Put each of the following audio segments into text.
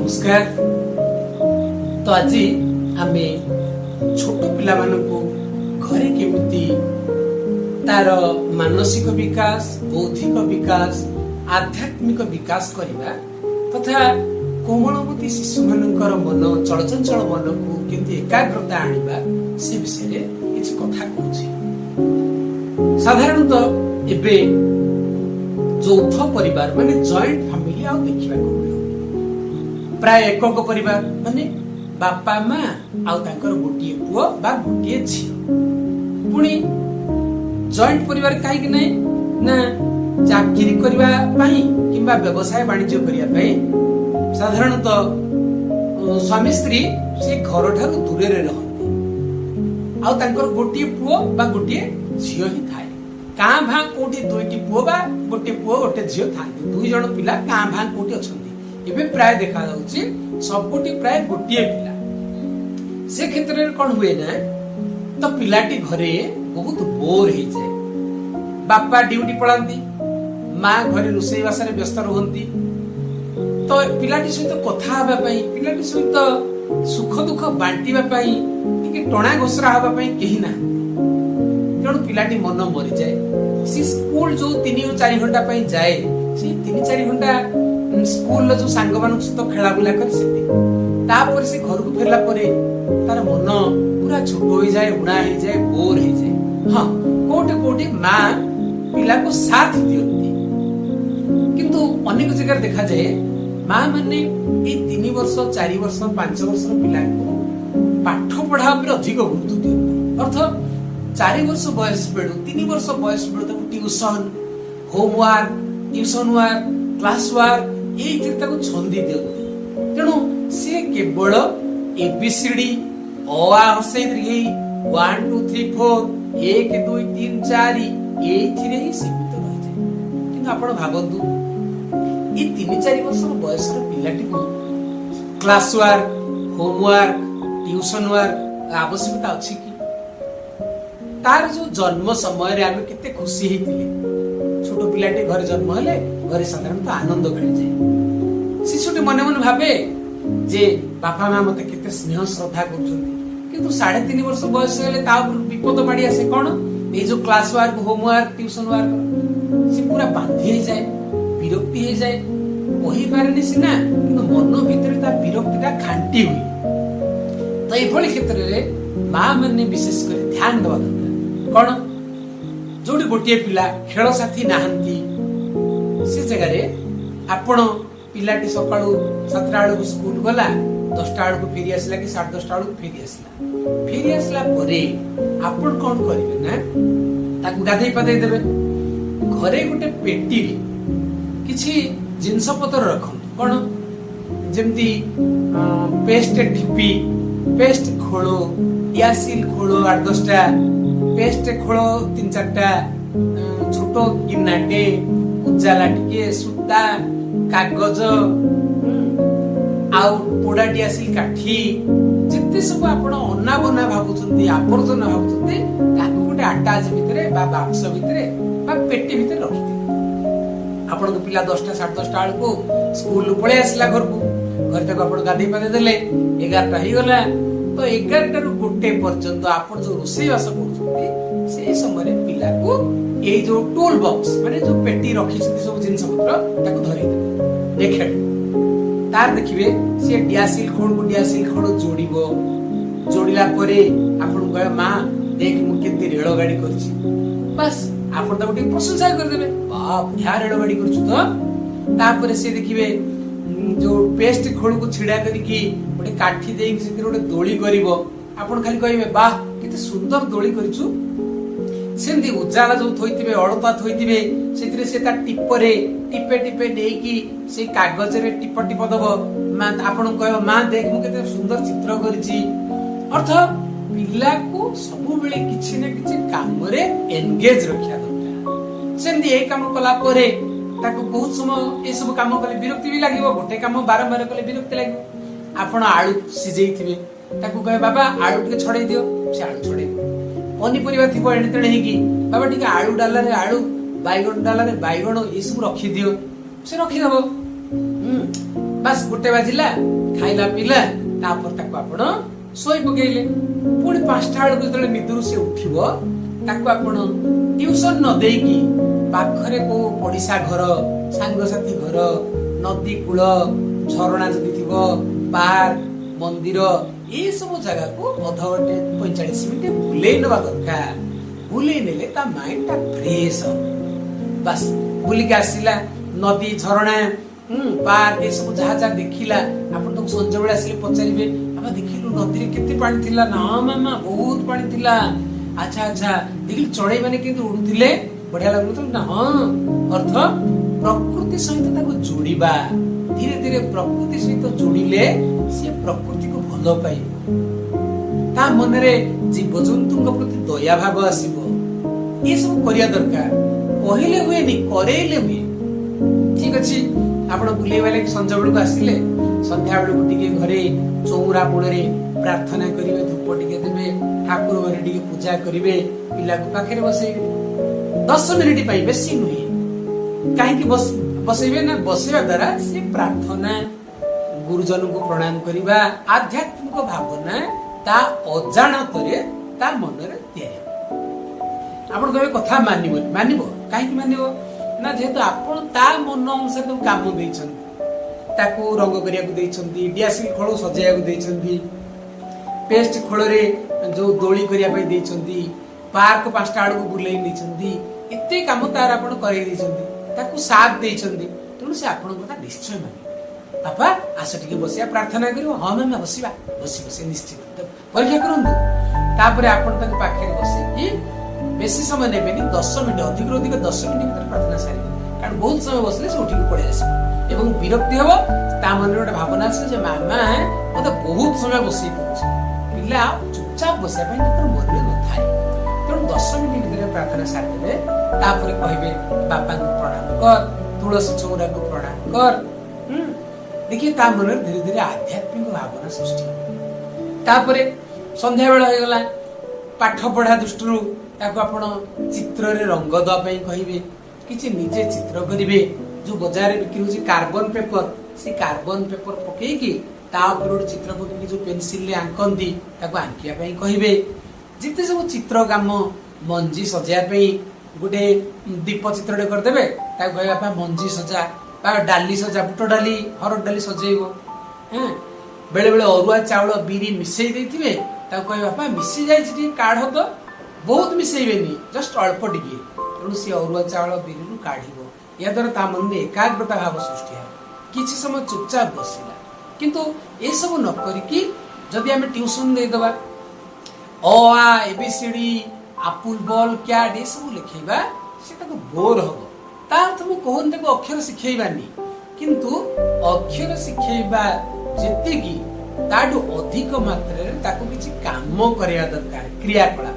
ନମସ୍କାର। ତ ଆଜି ଆମେ ଛୋଟ ପିଲାମାନଙ୍କୁ ଘରେ କେମିତି ତାର ମାନସିକ ବିକାଶ, ବୌଦ୍ଧିକ ବିକାଶ, ଆଧ୍ୟାତ୍ମିକ ବିକାଶ କରିବା ତଥା କୋମଳମତି ଶିଶୁମାନଙ୍କର ମନ, ଚଳଚଞ୍ଚଳ ମନକୁ କେମିତି ଏକାଗ୍ରତା ଆଣିବା, ସେ ବିଷୟରେ କିଛି କଥା କହୁଛି। ସାଧାରଣତଃ ଏବେ ଯୌଥ ପରିବାର ମାନେ ଜଏଣ୍ଟ ଫ୍ୟାମିଲି ଆଉ ଦେଖିବାକୁ ମିଳୁନି। ପ୍ରାୟ ଏକକ ପରିବାର, ମାନେ ବାପା ମା ଆଉ ତାଙ୍କର ଗୋଟିଏ ପୁଅ ବା ଗୋଟିଏ ଝିଅ। ପୁଣି ଜଏଣ୍ଟ ପରିବାର କାହିଁକି ନାହିଁ ନା ଚାକିରି କରିବା ପାଇଁ କିମ୍ବା ବ୍ୟବସାୟ ବାଣିଜ୍ୟ କରିବା ପାଇଁ ସାଧାରଣତଃ ସ୍ୱାମୀ ସ୍ତ୍ରୀ ସେ ଘରଠାରୁ ଦୂରରେ ରହନ୍ତି ଆଉ ତାଙ୍କର ଗୋଟିଏ ପୁଅ ବା ଗୋଟିଏ ଝିଅ ହିଁ ଥାଏ। କାଁ ଭାଁ କୋଉଠି ଦୁଇଟି ପୁଅ ବା ଗୋଟିଏ ପୁଅ ଗୋଟେ ଝିଅ ଥାନ୍ତି। ଦୁଇ ଜଣ ପିଲା କାଁ ଭାଁ କୋଉଠି ଅଛନ୍ତି। ଏବେ ପ୍ରାୟ ଦେଖାଯାଉଛି ସବୁଠି ପ୍ରାୟ ଗୋଟିଏ ପିଲା। ସେ କ୍ଷେତ୍ରରେ କଣ ହୁଏ ନା ତ ପିଲାଟି ଘରେ ବହୁତ ବୋର ହେଇଯାଏ। ବାପା ଡ୍ୟୁଟି ପଳାନ୍ତି, ମା ଘରେ ରୋଷେଇ ବାସରେ ବ୍ୟସ୍ତ ରୁହନ୍ତି। ତ ପିଲାଟି ସହିତ କଥା ହେବା ପାଇଁ, ପିଲାଟି ସହିତ ସୁଖ ଦୁଃଖ ବାଣ୍ଟିବା ପାଇଁ, ଟିକେ ଟଣା ଘୋସରା ହେବା ପାଇଁ କେହି ନାହାନ୍ତି। ତେଣୁ ପିଲାଟି ମନ ମରିଯାଏ। ସେ ସ୍କୁଲ ଯୋଉ 3-4 ଘଣ୍ଟା ପାଇଁ ଯାଏ, ସେଇ 3-4 ଘଣ୍ଟା ସ୍କୁଲର ଯୋଉ ସାଙ୍ଗମାନଙ୍କ ସହିତ ଖେଳାବୁଲା କରେ ସେତିକି। ତାପରେ ସେ ଘରକୁ ଫେରିଲା ପରେ ତାର ମନ ପୁରା ଛୋଟ ହେଇଯାଏ, ଉଣା ହେଇଯାଏ, ବୋର ହେଇଯାଏ। ହଁ, କୋଉଠି କୋଉଠି ମା ପିଲାକୁ ସାଥ ଦିଅନ୍ତି, କିନ୍ତୁ ଅନେକ ଜାଗାରେ ଦେଖାଯାଏ ମା ମାନେ ଏଇ 3 ବର୍ଷ, 4 ବର୍ଷ, 5 ବର୍ଷର ପିଲାଙ୍କୁ ପାଠ ପଢା ଉପରେ ଅଧିକ ଗୁରୁତ୍ୱ ଦିଅନ୍ତି। ଅର୍ଥ 4 ବର୍ଷ ବୟସ ବେଳୁ, 3 ବର୍ଷ ବୟସ ବେଳୁ ତାକୁ tuition, homework, tuition work, class work ଏଇଥିରେ ତାକୁ ଛନ୍ଦି ଦିଅନ୍ତି। ତେଣୁ ସିଏ କେବଳ ଏବିସିଡି, ଅ ଆ ହର୍ଷେଇ ଦୀର୍ଘେଇ, 1 2 3 4, 1 2 3 4 ଏଇଥିରେ ହିଁ ସୀମିତ ରହିଯାଏ। କିନ୍ତୁ ଆପଣ ଭାବନ୍ତୁ, ଏଇ 3-4 ବର୍ଷର ବୟସର ପିଲାଟିକୁ class work, homework, tuition work ଆବଶ୍ୟକତା ଅଛି କି? ତାର ଯୋଉ ଜନ୍ମ ସମୟରେ ଆମେ କେତେ ଖୁସି ହେଇଥିଲେ। ଛୋଟ ପିଲାଟି ଘରେ ଜନ୍ମ ହେଲେ ଘରେ ସାଧାରଣତଃ ଆନନ୍ଦ ଖେଳିଯାଏ। ଶିଶୁଟି ମନେ ମନେ ଭାବେ ଯେ ବାପା ମା ମତେ କେତେ ସ୍ନେହ ଶ୍ରଦ୍ଧା କରୁଛନ୍ତି। କିନ୍ତୁ 3.5 ବର୍ଷ ବୟସ ହେଲେ ତା ଉପରକୁ ବିପଦ ମାଡି ଆସେ। କଣ? ଏଇ ଯୋଉ class work, homework, tuition work। ସେ ପୁରା ବାନ୍ଧି ହେଇଯାଏ, ବିରକ୍ତି ହେଇଯାଏ। କହିପାରେନି ସିନା, କିନ୍ତୁ ମନ ଭିତରେ ତା ବିରକ୍ତିଟା ଘାଣ୍ଟି ହୁଏ। ତ ଏଭଳି କ୍ଷେତ୍ରରେ ମା ମାନେ ବିଶେଷ କରି ଧ୍ୟାନ ଦେବା ଦରକାର। କଣ? ଯୋଉଠି ଗୋଟିଏ ପିଲା, ଖେଳ ସାଥୀ ନାହାନ୍ତି, ସେ ଜାଗାରେ ଆପଣ ପିଲାଟି ସକାଳୁ 7ଟା ବେଳକୁ ସ୍କୁଲ ଗଲା, 10ଟା ବେଳକୁ ଫେରି ଆସିଲା କି 10:30 ବେଳକୁ ଫେରି ଆସିଲା। ଫେରି ଆସିଲା ପରେ ଆପଣ କଣ କରିବେ ନା ତାକୁ ଗାଧେଇ ପାଧେଇ ଦେବେ। ଘରେ ଗୋଟେ ପେଟିରେ କିଛି ଜିନିଷ ପତ୍ର ରଖନ୍ତୁ। କଣ? ଯେମିତି ପେଷ୍ଟ ଠିପି, ପେଷ୍ଟ ଖୋଳ, ଦିଆସିଲ ଖୋଳ 8-10ଟା, ପେଷ୍ଟ ଖୋଳ 3-4ଟା, ଛୋଟ ଗିନାଟେ, ଉଜାଲା ଟିକେ, ସୂତା, କାଗଜ, ଆଉ ପୋଡା ଡିଆସିଲ କାଠି, ଯେତେ ସବୁ ଆପଣ ଅନାବନା ଭାବୁଛନ୍ତି, ଆବର୍ଜନା ଭାବୁଛନ୍ତି, ତାକୁ ଗୋଟେ ଆଟାଜ ଭିତରେ ବା ବାକ୍ସ ଭିତରେ ବା ପେଟି ଭିତରେ ରଖିଦିଅନ୍ତୁ। ଆପଣଙ୍କ ପିଲା 10ଟା 10:30 ବେଳକୁ ସ୍କୁଲରୁ ପଳେଇ ଆସିଲା ଘରକୁ। ଘରେ ତାକୁ ଆପଣ ଗାଧେଇ ପାଧେଇ ଦେଲେ, 11ଟା ହେଇଗଲା। ତ 11ଟାରୁ 1 ପର୍ଯ୍ୟନ୍ତ ଆପଣ ଯୋଉ ରୋଷେଇ ବାସ କରୁଛନ୍ତି, ସେଇ ସମୟରେ ପିଲାକୁ ଏଇ ଯୋଉ ଟୁଲ ବକ୍ସ, ମାନେ ଯୋଉ ପେଟି ରଖିଛନ୍ତି ସବୁ ଜିନିଷ ପତ୍ର, ତାକୁ ଧରେଇ ଦେବେ, ଦେଖେ। ତାର ଦେଖିବେ ସିଏ ଡିଆସିଲ ଖୋଳକୁ ଡିଆସିଲ ଖୋଳ ଯୋଡିବ। ଯୋଡିଲା ପରେ ଆପଣଙ୍କୁ କହିବ, "ମା, ଦେଖ ମୁଁ କେମିତି ରେଳ ଗାଡି କରିଛି।" ବାସ୍, ଆପଣ ତାକୁ ଟିକେ ପ୍ରଶଂସା କରିଦେବେ, "ବା, ବଢିଆ ରେଳ ଗାଡି କରୁଛୁ ତ।" ତାପରେ ସେ ଦେଖିବେ ଯୋଉ ପେଷ୍ଟ ଖୋଳକୁ ଛିଡା କରିକି ଗୋଟେ କାଠି ଦେଇକି ସେଥିରେ ଗୋଟେ ଦୋଳି କରିବ। ଆପଣ ଖାଲି କହିବେ, "ବାহ, କେତେ ସୁନ୍ଦର ଦୋଳି କରିଛୁ।" ସେମିତି ଉଜାଲା ଯୋଉ ଥୋଇଥିବେ, ଅଳତା ଥୋଇଥିବେ, ସେଥିରେ ସେ ତା ଟିପରେ ଟିପେ ଟିପେ ନେଇକି ସେଇ କାଗଜରେ ଟିପ ଟିପ ଦବ। ମା, ଆପଣଙ୍କୁ କହିବ, "ମା, ଦେଖ ମୁଁ କେତେ ସୁନ୍ଦର ଚିତ୍ର କରିଛି।" ଅର୍ଥ ପିଲାକୁ ସବୁବେଳେ କିଛି ନା କିଛି କାମରେ ଏନଗେଜ ରଖିବା ଦରକାର। ସେମିତି ଏଇ କାମ କଲା ପରେ ତାକୁ ବହୁତ ସମୟ ଏସବୁ କାମ କଲେ ବିରକ୍ତି ବି ଲାଗିବ। ଗୋଟେ କାମ ବାରମ୍ବାର କଲେ ବିରକ୍ତି ଲାଗିବ। ଆପଣ ଆଳୁ ସିଝେଇଥିବେ, ତାକୁ କହିବେ, "ବାବା, ଆଳୁ ଟିକେ ଛଡେଇ ଦିଅ।" ସେ ଆଳୁ ଛଡେଇବ। ପନିପରିବା ଥିବ ଏଣେ ତେଣେ ହେଇକି, "ବାବା, ଟିକେ ଆଳୁ ଡାଲାରେ ଆଳୁ, ବାଇଗଣ ଡାଲାରେ ବାଇଗଣ, ଏସବୁ ରଖିଦିଅ।" ସେ ରଖିଦବ। ବାସ୍, 1 ବାଜିଲା, ଖାଇଲା ପିଇଲା, ତାପରେ ତାକୁ ଆପଣ ଶୋଇ ପକେଇଲେ। ପୁଣି 5ଟା ବେଳକୁ ଯେତେବେଳେ ନିଦରୁ ସେ ଉଠିବ, ତାକୁ ଆପଣ ଟିଉସନ ନ ଦେଇକି ପାଖରେ କୋଉ ପଡିଶା ଘର, ସାଙ୍ଗସାଥି ଘର, ନଦୀ କୂଳ, ଝରଣା ଯଦି ଥିବ, ପାର୍କ, ମନ୍ଦିର, ଏସବୁ ଜାଗାକୁ ଅଧଘଣ୍ଟେ 45 ମିନିଟ୍ ବୁଲେଇ ନେବା ଦରକାର। ବୁଲେଇ ନେଲେ ତା ମାଇଣ୍ଡ ଟା ଫ୍ରେଶ ହବ। ବାସ୍, ବୁଲିକି ଆସିଲା, ନଦୀ, ଝରଣା, ପାର୍କ, ଏସବୁ ଯାହା ଯାହା ଦେଖିଲା, ଆପଣ ତାକୁ ସଞ୍ଜବେଳେ ଆସିଲେ ପଚାରିବେ, "ବାବା, ଦେଖିଲୁ ନଦୀରେ କେତେ ପାଣି ଥିଲା?" "ନା ମାମା, ବହୁତ ପାଣି ଥିଲା।" "ଆଚ୍ଛା, ଦେଖିଲୁ ଚଢେଇ ମାନେ କେମିତି ଉଡୁଥିଲେ, ବଢିଆ ଲାଗୁଥିଲା ନା?" "ହଁ।" ଅର୍ଥ ପ୍ରକୃତି ସହିତ ତାକୁ ଯୋଡିବା। ଧୀରେ ଧୀରେ ପ୍ରକୃତି ସହିତ ଯୋଡିଲେ ସିଏ ପ୍ରକୃତିକୁ ଭଲ ପାଇବ, ତା ମନରେ ଜୀବଜନ୍ତୁଙ୍କ ପ୍ରତି ଦୟା ଭାବ ଆସିବ। ଏସବୁ କରିବା ଦରକାର। କହିଲେ ହୁଏନି, କରେଇଲେ ହୁଏ। ଠିକ ଅଛି, ଆପଣ ବୁଲେଇବା ଲାଗି ସଞ୍ଜ ବେଳକୁ ଆସିଲେ, ସନ୍ଧ୍ୟା ବେଳକୁ ଟିକେ ଘରେ ଚଉରା ମୂଳରେ ପ୍ରାର୍ଥନା କରିବେ, ଧୂପ ଟିକେ ଦେବେ, ଠାକୁର ଘରେ ଟିକେ ପୂଜା କରିବେ, ପିଲାକୁ ପାଖରେ ବସେଇବେ 10 ମିନିଟ ପାଇଁ, ବେଶୀ ନୁହେଁ। କାହିଁକି ବସେଇବେ ନା, ବସେଇବା ଦ୍ୱାରା ସେ ପ୍ରାର୍ଥନା, ଗୁରୁଜନଙ୍କୁ ପ୍ରଣାମ କରିବା, ଆଧ୍ୟାତ୍ମିକ ଭାବନା ତା ଅଜାଣତରେ ତା ମନରେ ତିଆରି ହେବ। ଆପଣ କହିବେ କଥା ମାନିବନି। ମାନିବ। କାହିଁକି ମାନିବ ନା, ଯେହେତୁ ଆପଣ ତା ମନ ଅନୁସାରେ ତାକୁ କାମ ଦେଇଛନ୍ତି, ତାକୁ ରଙ୍ଗ କରିବାକୁ ଦେଇଛନ୍ତି, ଡିଆସିଲ ଖୋଳ ସଜେଇବାକୁ ଦେଇଛନ୍ତି, ପେଷ୍ଟ ଖୋଳରେ ଯୋଉ ଦୋଳି କରିବା ପାଇଁ ଦେଇଛନ୍ତି, ପାର୍କ 5ଟା ଆଡକୁ ବୁଲେଇ ନେଇଛନ୍ତି, ଏତେ କାମ ତାର ଆପଣ କରେଇ ଦେଇଛନ୍ତି, ତାକୁ ସାଥ ଦେଇଛନ୍ତି, ତେଣୁ ସେ ଆପଣଙ୍କ କଥା ନିଶ୍ଚୟ ମାନିବ। "ବାପା, ଆସ ଟିକେ ବସିବା, ପ୍ରାର୍ଥନା କରିବ।" "ହଁ ମାମା, ବସିବା।" ବସି ବସି ନିଶ୍ଚିତ ପରୀକ୍ଷା କରନ୍ତୁ। ତାପରେ ଆପଣ ତାକୁ ପାଖରେ ବସେଇକି ବେଶୀ ସମୟ ନେବେନି, 10 ମିନିଟ୍, ଅଧିକରୁ ଅଧିକ 10 ମିନିଟ୍ ଭିତରେ ପ୍ରାର୍ଥନା ସାରିବେ। କାରଣ ବହୁତ ସମୟ ବସିଲେ ସେ ଉଠିକି ପଳେଇ ଆସିବ ଏବଂ ବିରକ୍ତି ହବ। ତା ମନରେ ଗୋଟେ ଭାବନା ଆସିବ ଯେ ମାମା ମତେ ବହୁତ ସମୟ ବସେଇ ଦଉଛି। ପିଲା ଚୁପଚାପ ବସିବା ପାଇଁ ତାଙ୍କର ମନରେ ନଥାଏ। ତେଣୁ 10 ମିନିଟ୍ ଭିତରେ ପ୍ରାର୍ଥନା ସାରିଦେବେ। ତାପରେ କହିବେ, "ବାପାଙ୍କୁ ପ୍ରଣାମ କର, ତୁଳସୀ ଚଉରାକୁ ପ୍ରଣାମ କର।" ଦେଖିବେ ତା ମନରେ ଧୀରେ ଧୀରେ ଆଧ୍ୟାତ୍ମିକ ଭାବନା ସୃଷ୍ଟି ହେବ। ତାପରେ ସନ୍ଧ୍ୟା ବେଳ ହେଇଗଲା, ପାଠ ପଢା ଦୃଷ୍ଟିରୁ ତାକୁ ଆପଣ ଚିତ୍ରରେ ରଙ୍ଗ ଦେବା ପାଇଁ କହିବେ, କିଛି ନିଜେ ଚିତ୍ର କରିବେ। ଯୋଉ ବଜାରରେ ବିକ୍ରି ହଉଛି କାର୍ବନ ପେପର, ସେ କାର୍ବନ ପେପର ପକେଇକି ତା ଉପରେ ଗୋଟେ ଚିତ୍ର ପକେଇକି ଯୋଉ ପେନସିଲରେ ଆଙ୍କନ୍ତି, ତାକୁ ଆଙ୍କିବା ପାଇଁ କହିବେ। ଯେତେ ସବୁ ଚିତ୍ର କାମ, ମଞ୍ଜି ସଜେଇବା ପାଇଁ ଗୋଟେ ଦୀପ ଚିତ୍ରଟେ କରିଦେବେ, ତାକୁ କହିବା, "ବାପା, ମଞ୍ଜି ସଜା ବା ଡାଲି ସଜା।" ବୁଟ ଡାଲି, ହରଡ଼ ଡାଲି ସଜେଇବ। ହଁ, ବେଳେ ବେଳେ ଅରୁଆ ଚାଉଳ ବିରି ମିଶେଇ ଦେଇଥିବେ, ତାକୁ କହିବେ, "ବାପା, ମିଶି ଯାଇଛି, ଟିକେ କାଢ ତ।" ବହୁତ ମିଶେଇବେନି, ଜଷ୍ଟ ଅଳ୍ପ ଟିକେ। ତେଣୁ ସେ ଅରୁଆ ଚାଉଳ ବିରିରୁ କାଢିବ। ଏହାଦ୍ୱାରା ତା ମନରେ ଏକାଗ୍ରତା ଭାବ ସୃଷ୍ଟି ହେବ, କିଛି ସମୟ ଚୁପଚାପ ବସିଲା। କିନ୍ତୁ ଏସବୁ ନ କରିକି ଯଦି ଆମେ ଟ୍ୟୁସନ ଦେଇଦେବା, ଅ ଆ, ଏ B C D, apple, ball, cat, ଏସବୁ ଲେଖେଇବା, ସେ ତାକୁ ବୋର ହବ। ତା ଅର୍ଥ ମୁଁ କହୁନି ତାକୁ ଅକ୍ଷର ଶିଖେଇବାନି, କିନ୍ତୁ ଅକ୍ଷର ଶିଖେଇବା ଯେତିକି, ତାଠୁ ଅଧିକ ମାତ୍ରାରେ ତାକୁ କିଛି କାମ କରିବା ଦରକାର, କ୍ରିୟାକଳାପ।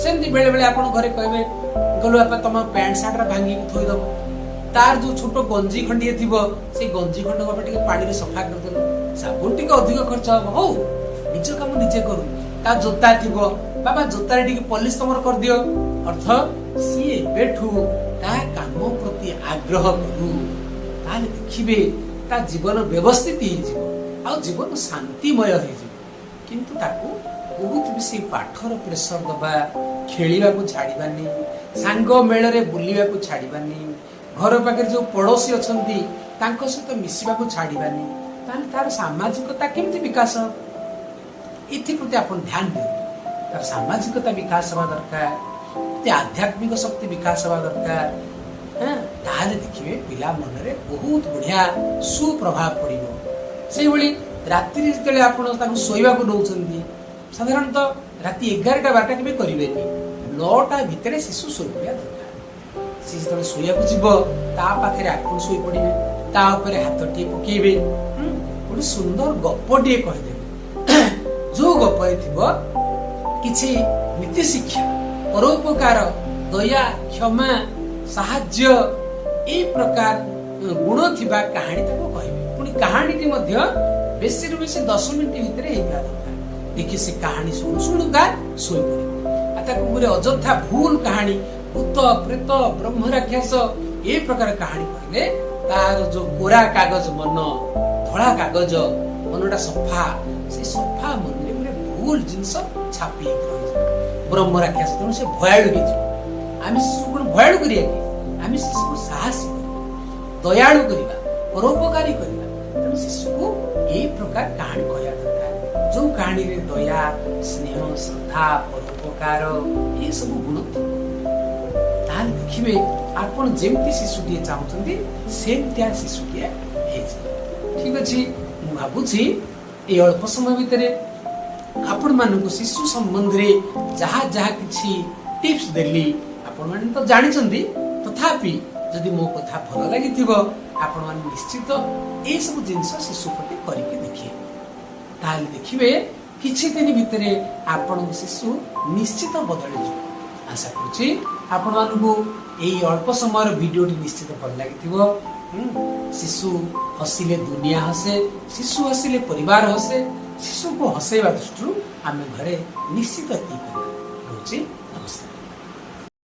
ସେମିତି ବେଳେ ବେଳେ ଆପଣ ଘରେ କହିବେ, ଗଲୁ ବାପା, ତମ ପ୍ୟାଣ୍ଟ ସାର୍ଟଟା ଭାଙ୍ଗିକି ଥୋଇଦବ। ତାର ଯୋଉ ଛୋଟ ଗଞ୍ଜି ଖଣ୍ଡିଏ ଥିବ, ସେଇ ଗଞ୍ଜି ଖଣ୍ଡ ବାପା ଟିକେ ପାଣିରେ ସଫା କରିଦେଲ, ସାବୁନ ଟିକେ ଅଧିକ ଖର୍ଚ୍ଚ ହବ, ହଉ, ନିଜ କାମ ନିଜେ କରୁ। ତା ଜୋତା ଥିବ, "ବାବା, ଜୋତାରେ ଟିକେ ପଲିସ ତମର କରିଦିଅ।" ଅର୍ଥ ସିଏ ଏବେଠୁ ତା କାମ ପ୍ରତି ଆଗ୍ରହ କରୁ। ତାହେଲେ ଦେଖିବେ ତା ଜୀବନ ବ୍ୟବସ୍ଥିତ ହେଇଯିବ ଆଉ ଜୀବନ ଶାନ୍ତିମୟ ହେଇଯିବ। କିନ୍ତୁ ତାକୁ ବହୁତ ବେଶୀ ପାଠର ପ୍ରେସର ଦବା, ଖେଳିବାକୁ ଛାଡ଼ିବାନି, ସାଙ୍ଗ ମେଳରେ ବୁଲିବାକୁ ଛାଡ଼ିବାନି, ଘର ପାଖରେ ଯୋଉ ପଡ଼ୋଶୀ ଅଛନ୍ତି ତାଙ୍କ ସହିତ ମିଶିବାକୁ ଛାଡ଼ିବାନି, ତାହେଲେ ତାର ସାମାଜିକତା କେମିତି ବିକାଶ ହେବ? ଏଥିପ୍ରତି ଆପଣ ଧ୍ୟାନ ଦିଅନ୍ତୁ। ତାର ସାମାଜିକତା ବିକାଶ ହେବା ଦରକାର, ଏତେ ଆଧ୍ୟାତ୍ମିକ ଶକ୍ତି ବିକାଶ ହେବା ଦରକାର। ହଁ, ତାହେଲେ ଦେଖିବେ ପିଲା ମନରେ ବହୁତ ବଢ଼ିଆ ସୁପ୍ରଭାବ ପଡ଼ିବ। ସେଇଭଳି ରାତିରେ ଯେତେବେଳେ ଆପଣ ତାକୁ ଶୋଇବାକୁ ନେଉଛନ୍ତି, ସାଧାରଣତଃ ରାତି 11ଟା 12ଟା କେବେ କରିବେନି, 9ଟା ଭିତରେ ଶିଶୁ ଶୋଇପଡ଼ିବା ଦରକାର। ସେ ଯେତେବେଳେ ଶୋଇବାକୁ ଯିବ, ତା ପାଖରେ ଆପଣ ଶୋଇପଡ଼ିବେ, ତା ଉପରେ ହାତଟିଏ ପକେଇବେ, ଗୋଟେ ସୁନ୍ଦର ଗପଟିଏ କହିଦେବେ, ଯୋଉ ଗପରେ ଥିବ କିଛି ନୀତି ଶିକ୍ଷା, ପରୋପକାର, ଦୟା, କ୍ଷମା, ସାହାଯ୍ୟ, ଏଇ ପ୍ରକାର ଗୁଣ ଥିବା କାହାଣୀ ତାକୁ କହିବେ। ପୁଣି କାହାଣୀଟି ମଧ୍ୟ ବେଶୀରୁ ବେଶୀ 10 ମିନିଟ ଭିତରେ ହେଇଥିବା ଦରକାର। ଦେଖି ସେ କାହାଣୀ ଶୁଣୁ ଶୁଣୁକା ଶୋଇପଡ଼ିବ। ଆଉ ତାକୁ ଗୋଟେ ଅଯଥା ଭୁଲ କାହାଣୀ, ଭୂତ, ପ୍ରେତ, ବ୍ରହ୍ମ ରାକ୍ଷସ, ଏ ପ୍ରକାର କାହାଣୀ କହିଲେ ତାର ଯୋଉ କୋରା କାଗଜ ମନ, ଧଳା କାଗଜ ମନଟା ସଫା, ସେ ସଫା ମନରେ ଗୋଟେ ଭୁଲ ଜିନିଷ ଛାପି ହେଇକି ରହିଯିବ, ବ୍ରହ୍ମ ରାକ୍ଷସ। ତେଣୁ ସେ ଭୟାଳୁ ହେଇଯିବ। ଆମେ ଶିଶୁକୁ କଣ ଭୟାଳୁ କରିବା କି? ଆମେ ଶିଶୁକୁ ସାହସୀ କରିବା, ଦୟାଳୁ କରିବା, ପରୋପକାରୀ କରିବା। ତେଣୁ ଶିଶୁକୁ ଏଇ ପ୍ରକାର କାହାଣୀ କହିବା ଦରକାର, ଯୋଉ କାହାଣୀରେ ଦୟା, ସ୍ନେହ, ଶ୍ରଦ୍ଧା, ପରୋପକାର ଏସବୁ ଗୁଣ ଥିବ। ତାହେଲେ ଦେଖିବେ, ଆପଣ ଯେମିତି ଶିଶୁଟିଏ ଚାହୁଁଛନ୍ତି, ସେମିତିଆ ଶିଶୁଟିଏ ହେଇଯିବ। ଠିକ ଅଛି, ମୁଁ ଭାବୁଛି ଏଇ ଅଳ୍ପ ସମୟ ଭିତରେ ଆପଣମାନଙ୍କୁ ଶିଶୁ ସମ୍ବନ୍ଧରେ ଯାହା ଯାହା କିଛି ଟିପ୍ସ ଦେଲି, ଆପଣମାନେ ତ ଜାଣିଛନ୍ତି। ତଥାପି ଯଦି ମୋ କଥା ଭଲ ଲାଗିଥିବ, ଆପଣମାନେ ନିଶ୍ଚିତ ଏଇସବୁ ଜିନିଷ ଶିଶୁ ପ୍ରତି କରିକି ଦେଖିବେ। ତାହେଲେ ଦେଖିବେ, କିଛି ଦିନ ଭିତରେ ଆପଣଙ୍କ ଶିଶୁ ନିଶ୍ଚିତ ବଦଳିଯିବ। ଆଶା କରୁଛି ଆପଣମାନଙ୍କୁ ଏଇ ଅଳ୍ପ ସମୟର ଭିଡ଼ିଓଟି ନିଶ୍ଚିତ ଭଲ ଲାଗିଥିବ। ଶିଶୁ ହସିଲେ ଦୁନିଆ ହସେ, ଶିଶୁ ହସିଲେ ପରିବାର ହସେ। ଶିଶୁକୁ ହସେଇବା ଦୃଷ୍ଟିରୁ ଆମେ ଘରେ ନିଶ୍ଚିତ ଏତିକି କରିବା। ରହୁଛି, ନମସ୍କାର।